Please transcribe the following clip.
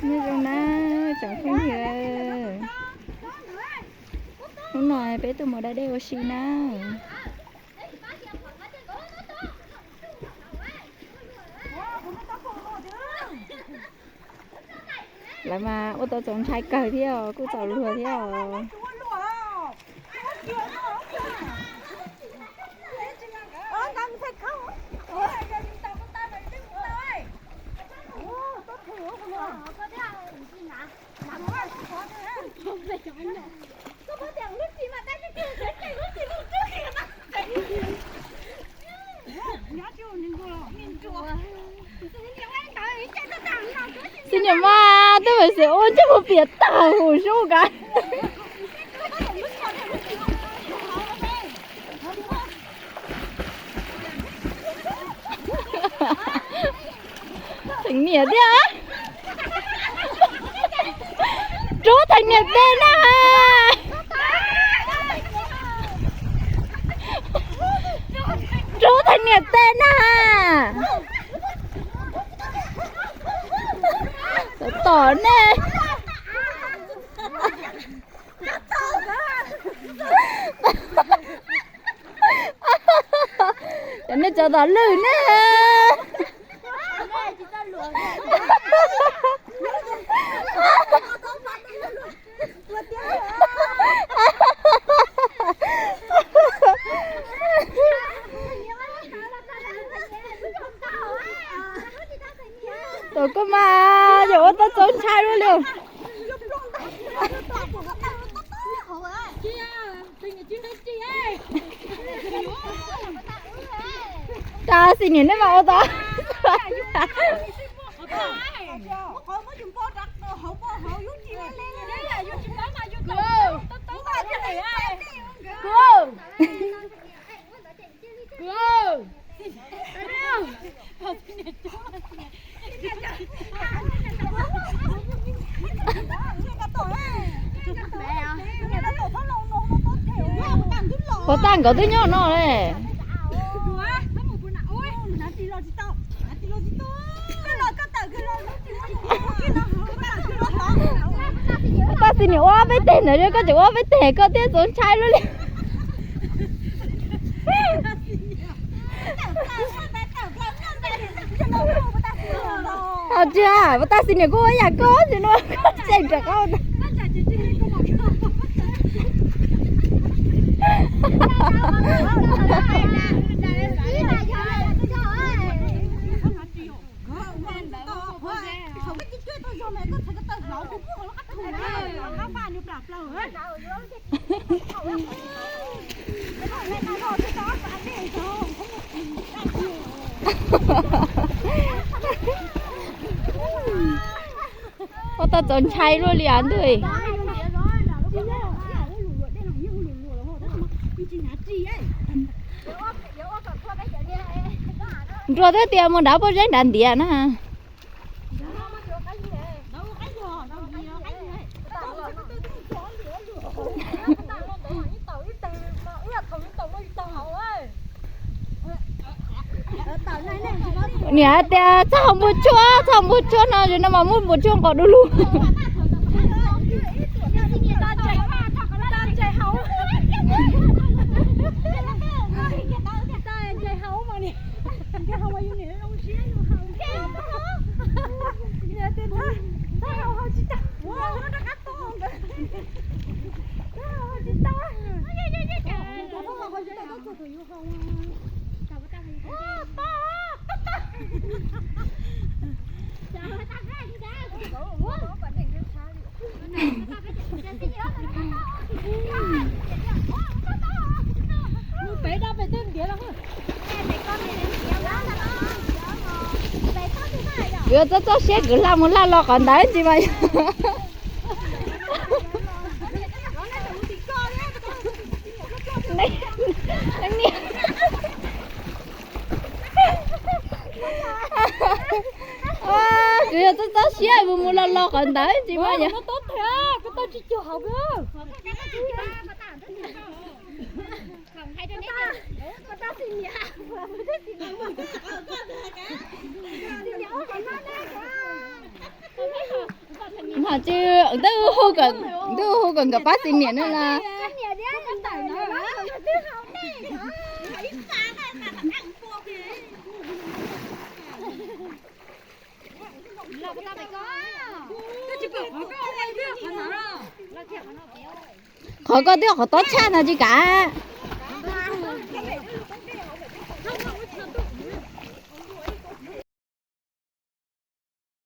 Nyob zoo na tsoom phooj ywg, hnub no peb tuaj mus da dej ua si na. Lawv mas ua tau txaus ntshai kawg thiab os, kuj txaus luag thiab os. Xib niam mas twb mus xwm ua ntsej muag piam tag huv zoo kav. Theem niam thiab. Rub theem niam tes na. Rub theem niam tes na. Tom tom nej. Cov nej cov tom lwj nej. Tus koj mas yog ua tau txaus ntshai luaj li. Cas xis niam nej mas ua tau. Puas tag nkawd twb nyob no li. Tab sis niam ua peb teg ntawd, koj tseem ua peb teg koj thiaj txaus ntshai luaj li. Tsis, puas tag xis niam kuj ua yam koj tsis no, koj tseem rov qab. Ua tau txaus ntshai luaj li os ntuj. Nruas twb tias mus nrad pob zeb nrad ntiav na. Niam hais tias txhob haus npua tshuaj, txhob haus npua tshuaj no, no mas muab npua tshuaj nqos du lug. Mus pem dab pem tej ntiav los. Kwv txob txob siab kwv hla mus hla los qhov ntawd ntsis mas. Kwv yog txob txob siab mus mus los los qhov ntawd ntsis mas yog. Tsis cuag hauv. Mas tsis, twb hu kom, twb hu kom nkawd pab txiv niam no los. Qhov koj twb qhov tob tshaj no tsis kam.